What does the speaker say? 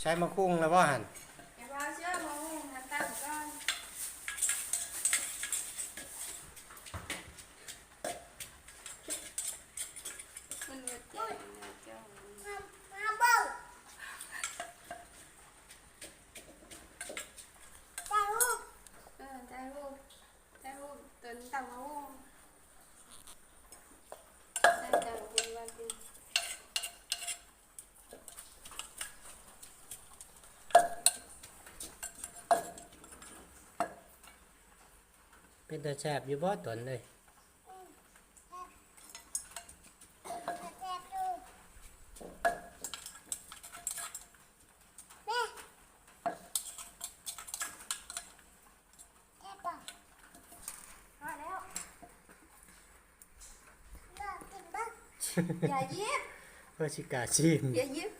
ໃສ່ໝາກຫຸ່ງແລ້ວບໍ່ຫັ້ນ? ແມ່ບ່າວຊິເອົາໝາກຫຸ່ງຫັ້ນຕັ້ງກ່ອນ. ມັນບໍ່ແຈ້ງນະເຈົ້າ. ເອີ ຖ່າຍຮູບ ຖ່າຍຮູບຕົນຕຳບັກຫຸ່ງ ຖ່າຍຕຳບັກຫຸ່ງວ່າຕິ. ເປັນຕາແຊບຢູ່ບໍ່ຕົນເອີຍ? ພໍແລ້ວ ຢ່າຫຍິບ ເພື່ອຊິກ້າຊີມ ຢ່າຫຍິບ.